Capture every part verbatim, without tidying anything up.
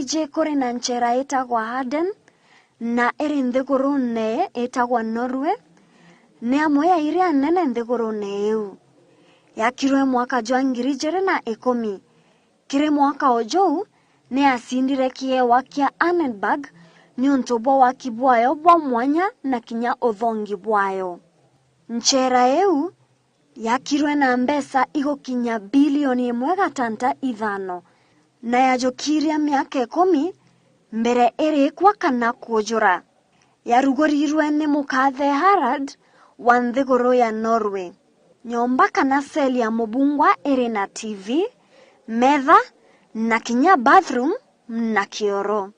Ji kuri na ncheera itagwa Halden, na iri nthiguruune itagwa Norway, ni amwe ya iria nene nthiguruune iu. Yaakirwe mwaka jwa ngiri ijiri na ikumi. Kiri mwaka o juu, ni yaacindire kiewa kia Annenberg niuntu bwa waki bwayo bwa mwanya na kinya uthongi bwayo. Ncheera iu yaakirwe na mbeca igukinya bilioni imwe gatanta ithano, na yajukirie miaka ikumi mbere irikwa kana kujura. Yarugurirwe ni Mukathe Harald wa nthiguru ya Norway. Nyomba kana cell ya mubungwa iri na T V, metha, na kinya bathroom na kioro.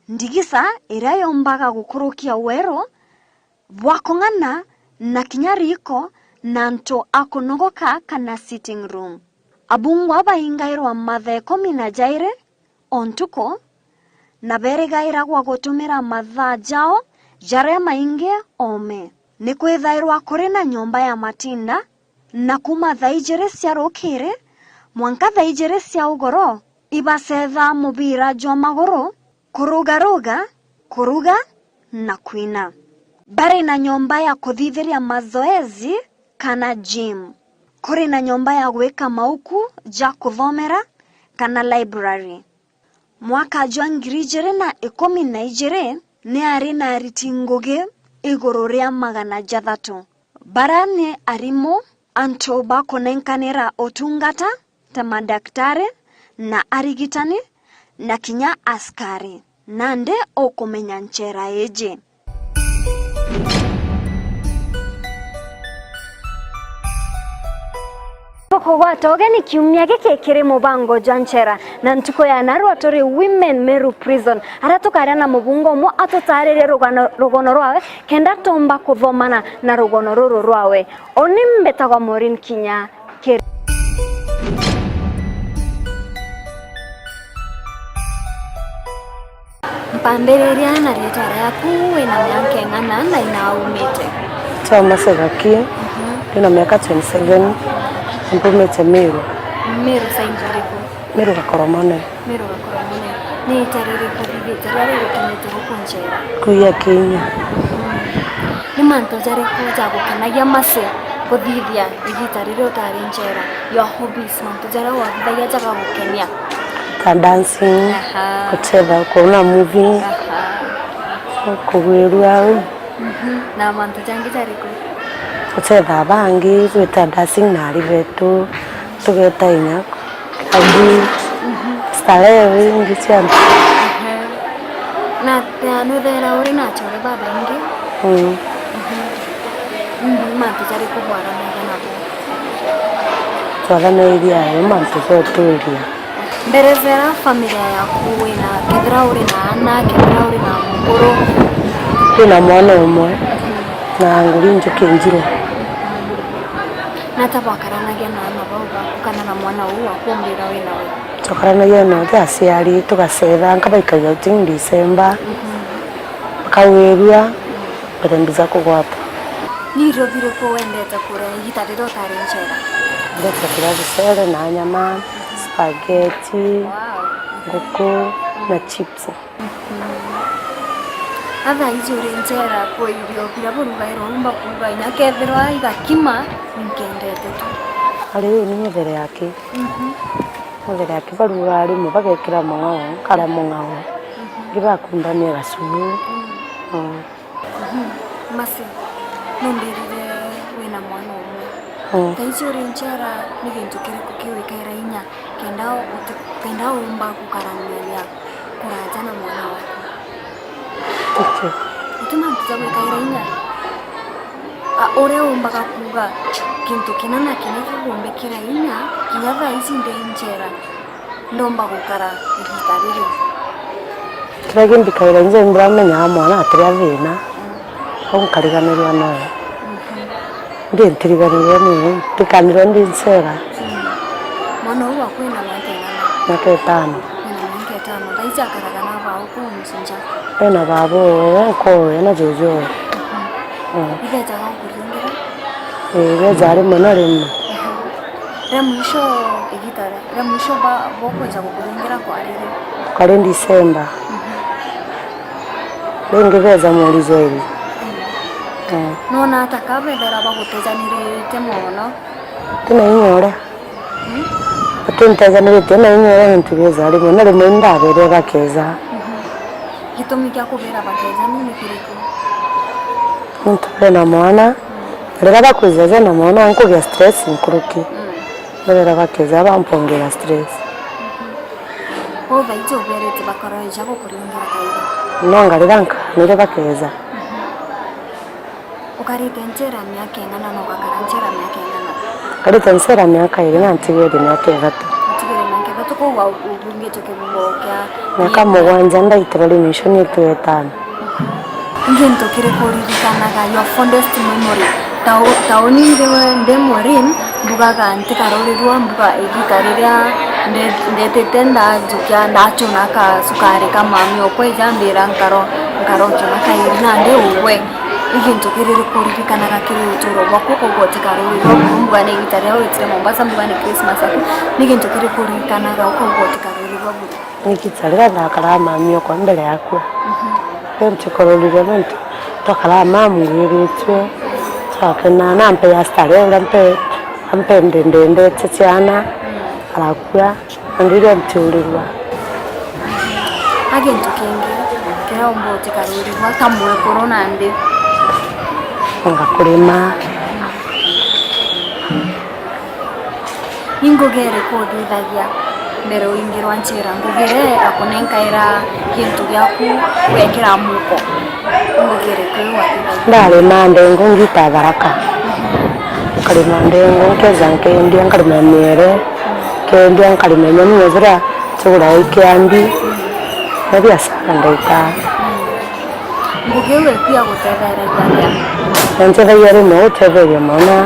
Ndigisa iria yombaga gukurukia weru bwa kung'ana na kinya riiko na antu a kunogoka kana sitting room. Abungwa baingairwa mathaa ikumi na jairi o ntuku, na beerigairagwa gutumira mathaa jao jaria maingi oome. Ni kwithairwa kuri na nyomba ya matinda, na kuuma thaa ijiri cia rukiiri mwanka thaa ijiri cia ugoro, ibacethaa mubira jwa maguru, kurugaruga, kuruga, na kwina. Bari na nyomba ya kuthithiria mazoezi kana gym. Kuri na nyomba ya gwika mauku ja kuthomera kana library. Mwaka jwa ngiri ijiri na ikumi na ijiri, ni ari na ariti ngugi iguru ria magana jathatu. Bara ni arimu, antu ba kunenkanira utungata ta madaktari na arigitani, na kinya askari. Nandi ukumenya ncheera iiji. Tukugwata ugeni kiumia giki kiri mubango jwa ncheera, na ntuku ya narua turi Women Meru Prison, aria tukaria na mubunge umwe atutaaririe rugano, rugono rwawe, kenda tumba kuthomana na rugono ruru rwawe. Uni mbitagwa Maureen Kinya. Kiri. Mpambiriria na riitwa riaku, wina miaka ing'ana na ina aumite? Thomas Gaki, mhm, ndina miaka twenty-seven, mbumite Meru. Meru side iriku? Meru Gakoromone. Meru Gakoromone. Ni ita ririku uthithite riria rigukinyite guku ncheera? Kuya kinya. Ni mantu jariku jagukenagia mace kuthithia igita riria utari ncheera? Your hobbies, mantu jaria wathithagia jagagukenia? Ta dancing, aha, guchetha, kuona movie, aha, kugwirua au. Mhm. Na mantu jangi jariku? Guchetha bangi, gwita dancing na ari betu, tugeta inya. Abu, starehe wingi ciana. Ehe. Na, na nuthera uri na achore babaingi? Mm. Mhm. Ni mantu jariku bwaranagia nabo? Twaranairia ayo mantu joturia. Mberezera familia yaku wina, kethira uri na ana, kethira uri na mukuru? Ndina mwana umwe, mhm, na nguri njuki njirwa. Nata bwakaranagia na ana bau baku kana na mwana uu waku umbira wina we? Twakaranagia na aciari, tugacetha, nkabaikagia outing December, mhm, bakagwirua, mbere mbica kugwata. Ni irio biriku wendete kuria igita riria utari ncheera? Ndete kuria bucere na nyama, spaghetti, wow, nguku na chips. Mhm. A thaa iji uri ncheera, kwi irio biria burugairwa umba kuuga inya kethirwa igakima, inkendete tu. Ari uu ni muthere aki. Mhm. Muthere aki barugaa rimwe bagekira mung'ao, nkara mung'ao. Mhm. Ingi bakumbania gacubu. Mm. Mm. Mhm. Masi, numbirire wina mwana umwe. Mm. Thaa iji uri ncheera ni gintu kiriku kiwikaira inya kenda uti-, kenda umba gukarania kuraja na mwana waku? Guti. Guti mantu ja gwikaira inya. A, uria umbaga kuuga, kintu kina na kina kigumbikira inya, kinya thaa iji ndi ncheera, ndomba gukara igita riri. Kiria kimbikaira inya, ndiramenya mwana atiria thina. Mm. Au nkariganirwa noe. Mhm. Ndi ntiriganirwa ni, ndikanirwa ndi ncheera. Mm. Mwana uu waku ena miaka igana? Miaka itano. Ena miaka itano. Thaa iji akaraga na bau kuu nja? Ena baba owe, nkowe, na juju owe. Mhm. Mm. Ibejaga gukuriungira? Ii, ibejaga rimwe na rimwe. Mhm. Ria mwisho igita ria, ria mwisho ba-, bokweja gukuriungira kwari ri? Kari December. Ringi beja mweri jwa iri. Eh. Nona ata ka bethera bagutejanirite mono? Tina inya uria. Batintejaniritie na inya uria nontu beja rimwe na rimwe indaberia bakeja. Gitumi kia kubera bakeja ni kiriku? Nontu bena mwana, na riria bakwija bena mwana, nkugia stress nkuruki. Nibera bakeja bampongera stress. Kwou thaiji uberete bakarwa eja gukuriongera kairi? No ngarira nkanire bakeja. Ukarite njera miaka ing'ana na ugakara njera miaka ing'ana? Ngarite njera miaka iri na ntigere miaka ithatu. Utigire miaka ithatu, kwou wa-, ubungitwe kibugo kia miaka mugwanja, ndaitirwa remission itu itano. Ni gintu kiriku uririkanaga, your fondest memory? Ta u-, ta uni ndi, ndi Maureen, mbugaga ntikarurirwa, mbuga igita riria nde-, ndetite ndajukia, ndachuna kasukari ka mami okwa ija mbira nkaro, nkarochuna kairi nandi ugwe. Ni gintu kiririku uririkanaga kiri uturo bwaku ukauga utikarurirwa buru? Mbuga ni igita riria witire Mombasa, mbuga ni Christmas aku, ni gintu kiriku uririkanaga ukauga utikarurirwa buru? Ni igita riria ndakaraa mami okwa mbere yakua. Rio ntikororire nontu twakaraa mami ngwiritue, twakenaa na mpe ya starehe uria mpe, ampe ndendendete ciana, arakua, na ndirio ntiurirwa. A gintu kingi kiria umba utikarurirwa ta mwekuru nandi? Anga kurima. Ni ngugi iriku uthithagia mbere uingirwa njera? Ngugi iria ya kunenkaira gintu giaku wekira muko. Ni ngugi iriku iu wathithagia? Ndarima ndengu ngita Tharaka. Nkarima ndengu, nkeja nkendia, nkarima miere, nkendia, nkarima nyanya ziria ciguragwa i Kiambi. Na biashara ndaitaa. Ngugi iu eku yagutethereria atia? Yantetheria rimwe gutetheria mwana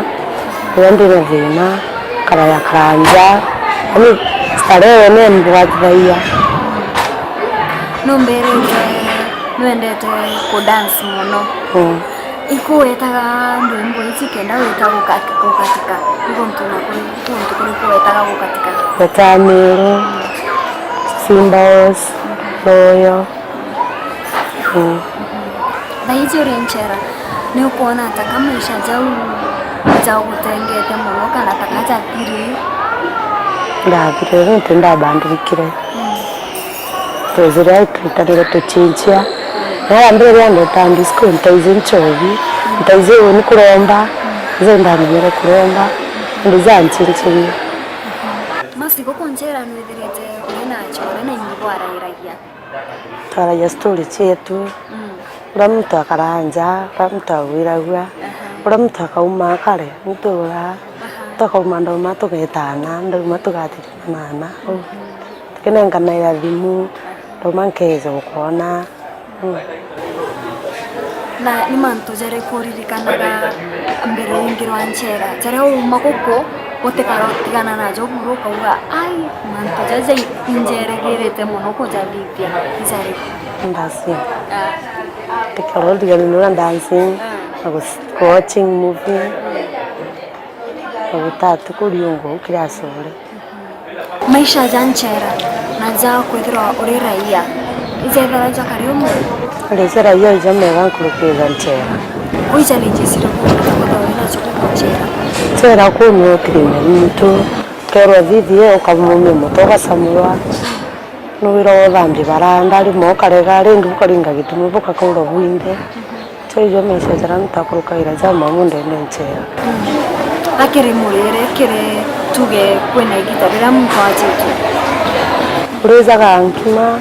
riria ndina thina, karaya karanja, yani starehe ni mbwatithagia. Numbirite nwendete ku dance mono. Mm. Iku wetaga ndwimbo ici kenda wita guka-, gukatika? Ni guntu na kuri, guntu kuriku wetaga gukatika? Wetaga Meru, Simba Horse, Royal. Mm. Thaiji uri nchera, ni ukwona ata ka maisha jau jagutengete mono, kana ta ka jathiri? Ndathirire nontu ndabandurikire. Mm. Twejire au twitanire tuchinchia. Na yambiriria ndeta disco, ntaizi nchobi, ntaizi uni kuromba, nze ndamenyere kuromba, ndi janchinchirie. Masi guku nchera nwithirite uri na achore na ingi bwarairagia? Twaragia story cietu, mm, uria muntu akaraa nja, uria muntu agwiragua, aha, uria muntu akauma akare, muntu ura, aha, muntu akauma ndauma tugetana, ndauma tugatirimanana, uu. Mhm. Tukinenganaira thimu, ndauma nkeja gukwona. Mm. Na ni mantu jariku uririkanaga mbere uingirwa nchera, jaria uuma guku utikara utigana najo buru, ukauga, "Ai, mantu jaja i-, injerigirite mono kujathithia." Ni jariku? Dancing. Ah. Tikara utigane na dancing, ah, na gu-, watching movie, na gutatu kuriunga u kiri acore. Maisha ja nchera na ja kwithirwa uri raia, ijethagwa jakari umwe? Uri ja raia ija mega nkuruki ja nchera. Kwi challenges iriku ukothagwa wina cio guku nchera? Nchera kuu ni utiri na muntu, ukerwa thithie, ukamumia mutwe, ugacamurwa. Nuwiragwa uthambie baranda, rimwe ukarega, ringi bukaringa gitumi, bukakaura bwinthe. Cho ijo maisha jaria ntakurukagira ja mamu ndene nchera. Mm. Akiri murire, kiri tuge kwina igita riria muntu ajitwe. Urijaga nkima,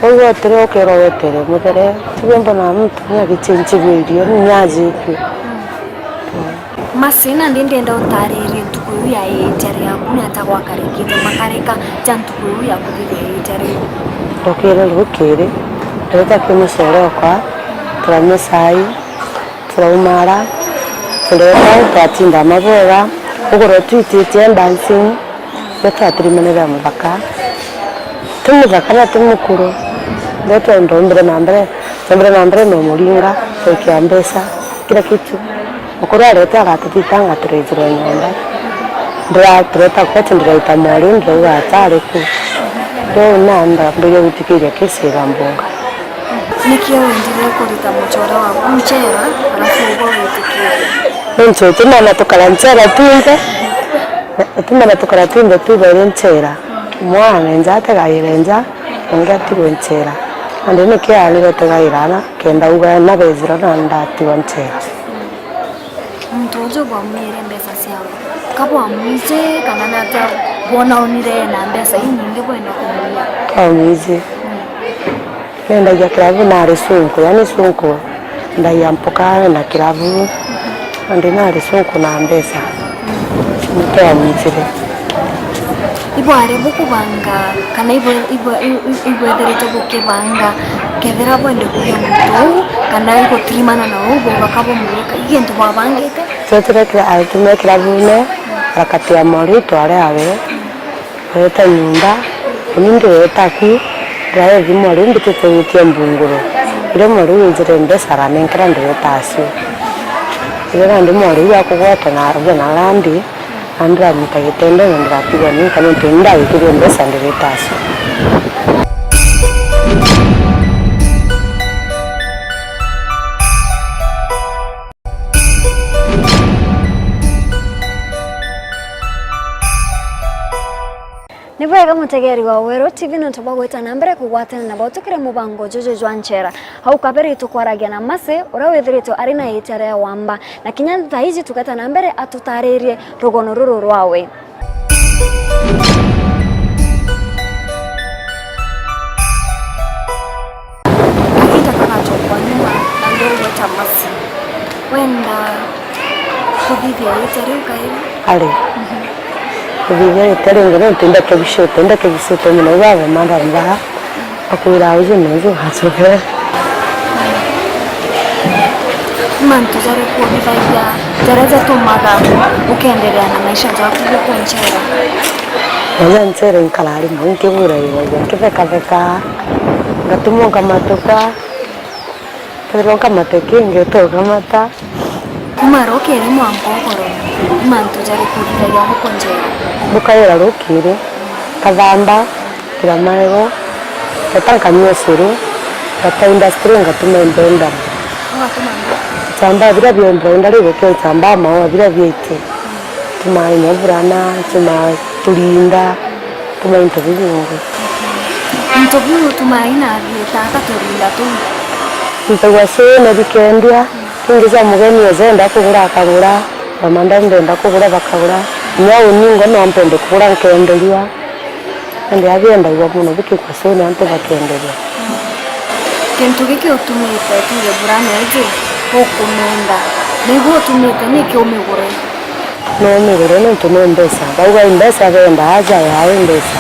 uu wetire ukerwa wetere muthere, tuge mbona muntu ni agichinchirwe irio, ni ajitwe. Mm. Mm. Masi, nandi ndienda utaririe ntuku iu ya iita riaku, ni ata gwakarikite makarika ja ntuku iu ya kuthithia iita riu? Ndokire rukiri, ndireta ki mucore okwa, turanyua cai, turaumara, tureta, twatinda amwe bwega, ugoro twititie dancing, Rio twatirimanire muthaka, ti muthaka na ti mukuru. Rio twa-, ndombire na mbere, ndombire na mbere na umuringa, twaikira mbeca, kila kitu. Mukuru arete agatutita, agaturejera nyomba. Ndira-, tureta kwetu, ndiraita mori, ndirauga atari ku. Riu na ndambirie gwitikiria kisi ya mbunga. Niki wendire kurita muchore waku nchera, alafu ugwe witikirie? Nontu tumana tukara nchera twinthe, tumana tukara twinthe twibere nchera. Mwana enja ategaire nja, ungi atigwe nchera. Nandi niki anire tegaira ana, kenda uga na bethira na ndatigwa nchera. Muntu uju bwamwire mbeca ciawe, ka bwamwiji kana nata bwonaonire ena mbeca inyingi bwenda kumwiya? Twamwiji. Mm. Nendagia kirabu nari sunku, yani sunku ndagia mpoka na kirabu, nandi nari sunku na mbeca. Mm. Nitwamwijire. Ibwari bukubanga kana ibwe-, ibwe-, i-, i-, ibwethiritwe bukibanga kethira bwende kuuria muntu uu kana igutirimana na uu bwauga ka bumwika? I gintu bwabangite? Twetire kira-, atumia kirabune, arakatia mori tware awe, areta nyumba, uni ndireta ku, ndiraethi mori mbitite gwitia mbunguro. Riria mori wijire mbeca aranenkera ndireta acio. Riria nandi mori uu akugwatwa na arugwa na randi, na ndiramuta gitendo na ndiratigwa ninka nontu ni ndagikirue mbeca ndireta acio. Ni bwega mutegeri wa Weru T V nontu bwa gwita na mbere kugwatana nabo tukiri mubango juju jwa nchera. Hau kabere tukwaragia na Mercy, uria withiritwe ari na itia ria wamba. Na kinya thaa iji tugeta na mbere atutaririe rugono ruru rwawe. Kahinda kagacokwa nyuma na ndio ugweta Mercy. Wenda kuthithia itia riu kairi? Ari. Mhm. Kuthithia itia ringi nontu indakebicite, indakebicite mono ibabe madam baa. Akwira uju na uju wacokere. Ni mantu jariku uthithagia jaria jatumaga ukenderea na maisha jaku guku nchera? Maisha nchera nkara rimwe nkigwirairagua, nkithekatheka, ngatumwa nkamatuka, kethirwa nkamata kingi utokamata. Kuma rukiri mwanka ugoro, ni mantu jariku uthithagia guku nchera? Mbukaira rukiri, kathamba, kira maego, ngeta nkanyua ucuru, ngeta industry, ngatuma embroidery. Ugatuma ndu? Itambaa biria bia embroidery, gukia itambaa maua biria biaitu. Tumaa inya burana, tumaa turinda, tumaa into bibingi. Into biu utumaa ina bieta aka turinda tuu? Ntagua cina bikendua, ingi cia mugeni ejenda kugura akagura, bamanda ndenda kugura bakagura, inya uni ngo no mpende kugura nkenderua. Indi abiendagua mono bikikwa cuni antu bakenderia. Kintu giki utumite tuge burana iji ukumenda, nibu utumite niki umigure? No umigure nontu ni mbeca. Bauga i mbeca benda aja yawe mbeca.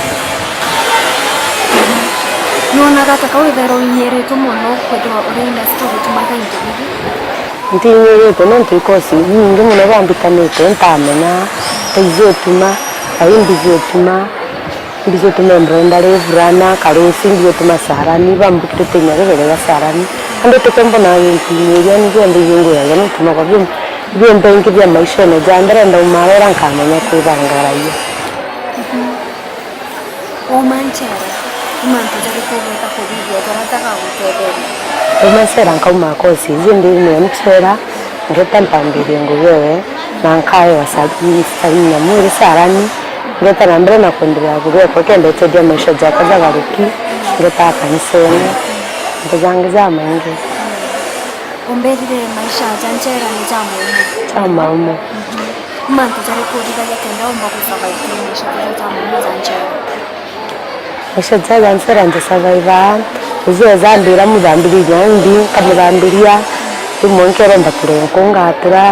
Nwonaga ta kau withairwa winyiritwe mono kwithirwa uri industry ugitumaga into bibi? Ntinyirite nontu ikosi nyingi mono bambitanite ntamenya, ta iji utuma, ai mbizi utuma, mbizi utuma embroidery, burana, karusi, mbizi utuma carani, bambukirite inya ribere ria carani. Andu tuke mbona gintu ntinyiriani bionthe ibingwiragia nontu noko bio, bionthe ingi bia maishene ja mbere ndaumara ura nkamenya kwibanga raia. Wauma ncera, ni mantu jariku ugeeta kuthithia jaria jagagutetheria? Ndauma ncera nkauma kosi iji ndi imwe ncera, ngeeta mpambirie ngugi ewe, na nkaewa sa-, sa-, nyamu iri carani, ngeeta na mbere na kwenderea ngugi ekwa, kenda iteethia maisha jakwa jagaruki, ngeeta kanisene, into jangi jamaingi. Umbethire maisha ja ncera ni jamaumu? Jamaumu. Mhm. Ni mantu jariku uthithagia kenda umba kusurvive maisha jaria jamaumu ja ncera? Maisha jaria ja ncera nja survive, uju eja ambira muthambirie inya mbi, nkamuthambiria, rimwe nkeromba turenku ngatira,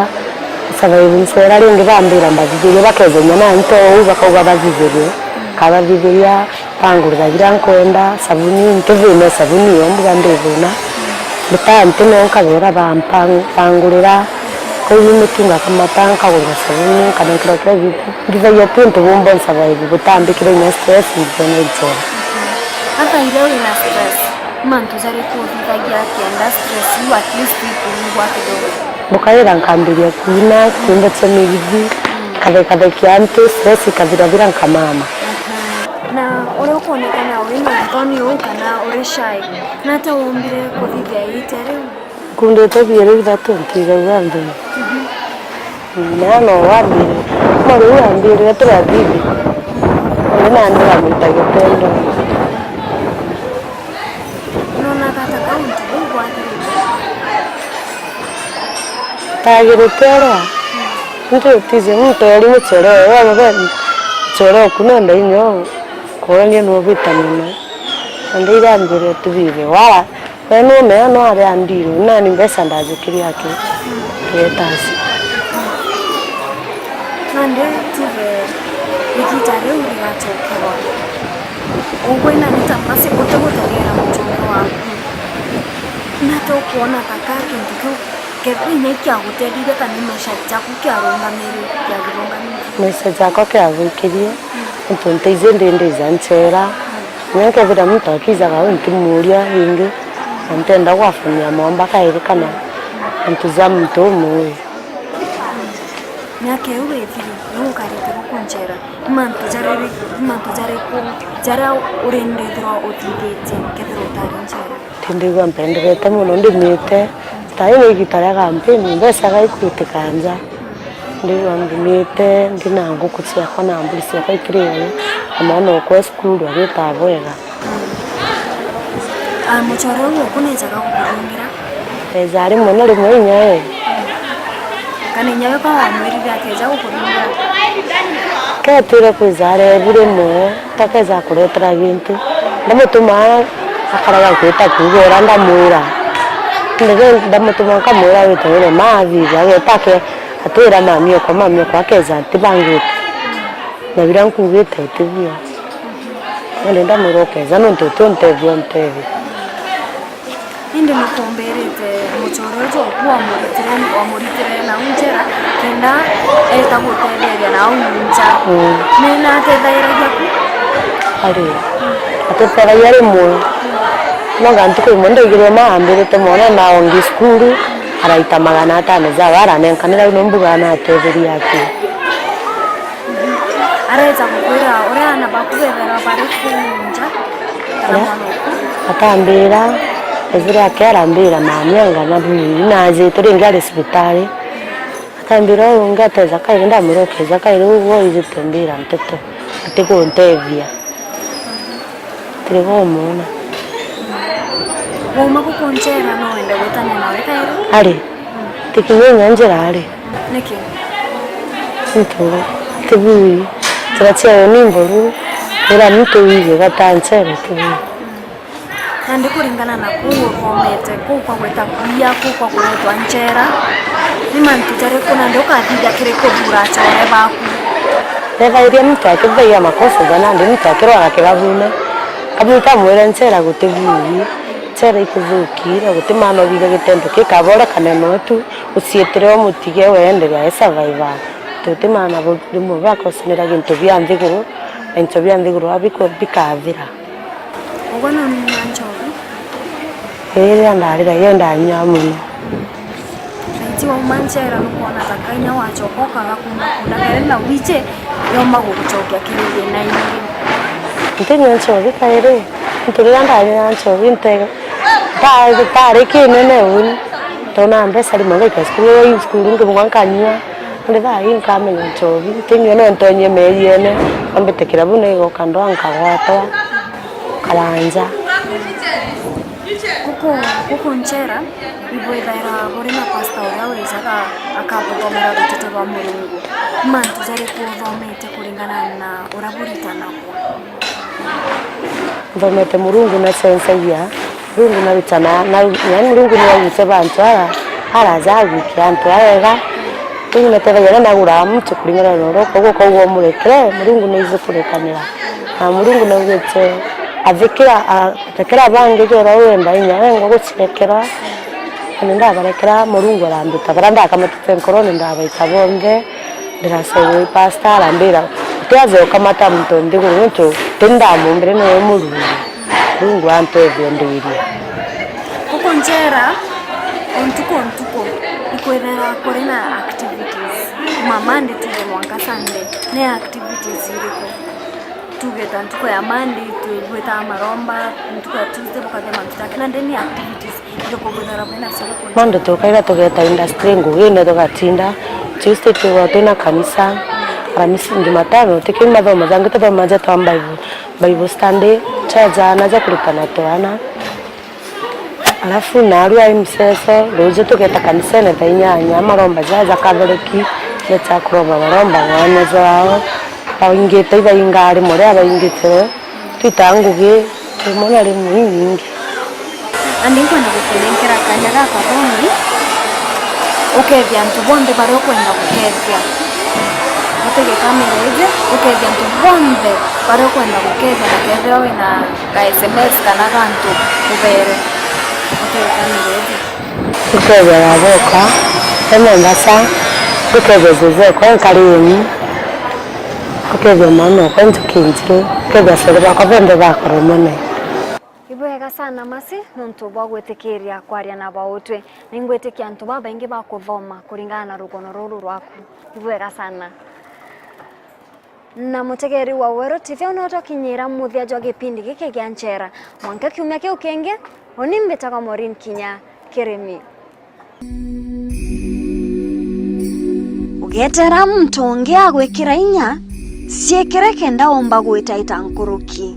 survive ncera, ringi bambira mbathithirie, bakejania na nto uu, bakauga bathithirie, kabathithiria, bangurira biria nkwenda, sabuni, nti thina e sabuni yo mbuga ndi thina. Mbitaa nti no nkabeera bampa-, bangurira. Kwou mitu ngakamata, nkagurira sabuni, nkanenkerwa kiria gi-, nthithagia tu untu bumba nsurvive, butambikire inya stress, nthithia ni nchera. Ata iria wina stress, ni mantu jariku uthithagia kenda stress iu at least ikunyihua kidogo? Mbukaira nkambiria kwina, kwimba cia migithi, nkathekathekia antu, stress ikathirathira, nkamama. Aha. Na uria ukwonekana uri na nthoni uu kana uri shy, nata wombire kuthithia iita riu? Nkundite biiri bithatu ntigaua nthoni. Na no wambire. Mwana uu ambirire turathithie. Ndi nandi ndamwita gitendo. Nonaga ta kaunti buu bwagirite? Tagirite uria. Ntu utiiji muntu eri mucere uyu, mucere uku nenda inya u-, kuria ni nubita mono. Na ndira mbere tuthithie wara. We numea no ari andiru, nani mbeca ndajukirie aki. Kiretasi. Nandi tuge igita riu rigacokerwa. Ugwe nani ta mbasi utigutegera mucoro waku. Nata ukwona ta ka kintu kiu kethira inya ikiaguteithirie kana i maisha jaku kiarungamiri-, kiarungamiri? Maisha jakwa kiathukirie, nontu ntaiji ndi ndija ncera. Kinya nkethira muntu akijaga u ntimuria ringi, na ntienda gwafanyia mwamba kairi kana antu ja muntu umwe. Miaka iu withiri, niu ukarite guku ncera, ni mantu jari-, ni mantu jariku jaria uri ndithirwa uthithitie kethira utari ncera? Ti ndigua mpenderete mono, ndumite. Tari ni igita ria kampeni, mbeca ga ikuitika nja. Ndigua ndumite, ndi na nguku ciakwa na mburi ciakwa ikiri iria, na mwana okwa e cukuru agitaga bwega. Ah, muchore uu uku nejaga gukuthungira? Eja rimwe na rimwe inya we. Kana inya we ka wamwirire akeja gukuthungira? Ketire kwija arebu rimwe, takeja kuretera gintu. Ndamutuma akaraga gwita kuuga uria ndamwira. Ndege ndamutuma nkamwira wite ure mathitha, ageta ake-, atwira mami okwa, mami okwa akeja atibangite. Na biria nkugite utibio. Nandi ndamwira ukeja nontu uti untethia untethia. Indi nukumbirite muchore uju oku wamuritire, wamuritire nau njera kenda eta gutetheria nau nja. Mm. Ni natethairagia ku? Ari, atethairagia rimwe. Nonga ntuku imwe ndaigirwe ma ambirite mwana na ongi cukuru, araita magana atano jawe aranenkanira, u no mbuga natetheria aki. Areja gukwira uria aana baku bethagirwa bari kuu nja, kana mwana uku? Akambira, ethire ake arambira mami anga na bui, najite ringi ari cibitari. Akambira uu ungi ateja kairi, ndamwira ukeja kairi uu gwe ijite mbira nteto, atiguntethia. Tiri gumwona. Wauma guku ncera no wende gwitania nawe kairi? Ari. Tikinya inya njira ari. Niki? Ntu tibui. Njira ciayo ni mboru. Ira muntu wige gata ncera tibui. Nandi kuringana na kuu uthomete, kuu kwa gwita kuia, kuu kwa kuretwa ncera, ni mantu jariku nandi ukathithia kiri kuthura achore baku? Nethairia muntu akithagia makosa ja nandi muntu akirwara kirabune. Kamwita mwire ncera gutibui. Ncera ikuthukiira, guti maana uthiga gitendo kikabore kana no tu uciitire umutige weenderea e survive. Tuti maana bu-, rimwe bakosanira gintu bia nthiguru, na into bia nthiguru abiku-, bikathira. Ugwe nunyua nchobi? Ii, riria ndarira iyo ndanyua mono. Naiti wauma nchera nukwona ta kainya wachoka ukaga kuma kunda kere na wiche yoma guguchokia kiri thina ingi. Ntinyua nchobi kairi, ntu riria ndanyua nchobi nte-, ta-, tari kinene uni. Ntona mbeca rimwe ngaikia cukuru, ii cukuru ngibungwa nkanyua. Indi thaa ii nkamenya nchobi, ntinyua no ntonyie meeriene, ambite kirabu na igoka ndwaa nkagwatwa. Karanja. Guku, guku nchera, ibwithaira buri na pasta uria wijaga akabuthomera ruteto rwa Murungu. Ni mantu jariku uthomete kuringana na uria buritanagwa? Nthomete Murungu nacenjagia, Murungu naruta na, na, yani Murungu niagucia bantu ara, araja agwikia antu aega. Murungu natethagia na nagura muntu kuringana na uria ukauga, ukauga umurekere, Murungu naiji kurekanira. Na Murungu naugite, athikira, a-, rekera bangi jora wenda inya wengwa gucirekera. Ani ndabarekera, Murungu aranduta. Baria ndakamatite nkorone ndabaita bonthe, ndiracerwa i pastor, arambira, utiaje ukamata muntu nthiguru, nontu ti ndamumbire, niwe Murungu. Murungu antethia ndiria. Guku nchera, o ntuku o ntuku, ikwithira kuri na activities. Kuma Monday tuge mwanka Sunday, ni activities iriku? Tu-, Gwita ntuku ya Monday, twigwita maromba, ntuku ya Tuesday, bukathia mantu jake, na ndeni activities, iriku bwithagirwa bwina cio? Monday tukaira tugeta industry ngugine, tugatinda. Tuesday twigwa twina kanisa, Aramisi, Jumatano, tukiuma mathomo jangi, tuthomaja twa Bible, Bible study, cha jana ja kuritana twana. Alafu naarua ai mseso, ruuju tugeeta kanisene thaa inyanya, maromba ja ja Kathoreki, beecha kuromba maromba mwanya jwao, baingite ibaingaa rimwe riria baingite, twitaa ngugi rimwe na rimwe inyingi. Nandi nkwenda gukunenkera kanya gaka thongi, ukethia antu bonthe baria ukwenda gukethia. Utege kamera iji, ukethia antu bonthe baria ukwenda gukethia, na kethira wina ka S M S kana gantu ubere. Utege kamera iji. Ngukethia baba okwa e Mombasa, ngukethia zuzu okwa e Karieni, ngukethia mwana okwa Njuki Njiru, ngukethia aciari bakwa bonthe ba Koromone. Ibwega sana Masi nontu bwa gwitikiria kwaria na bautwe. Ningwitikia antu babaingi bakuthoma kuringana na rugono ruru rwaku. Ibwega sana. Na mutegeri wa Weru T V, u no twakinyira muthia jwa gipindi giki gia Nchera. Mwanka kiumia kiu kingi, uni mbitagwa Maureen Kinya Kirimi. Ugeetera muntu ungi agwikira inya, ciikire kenda umba gwitaita nkuruki.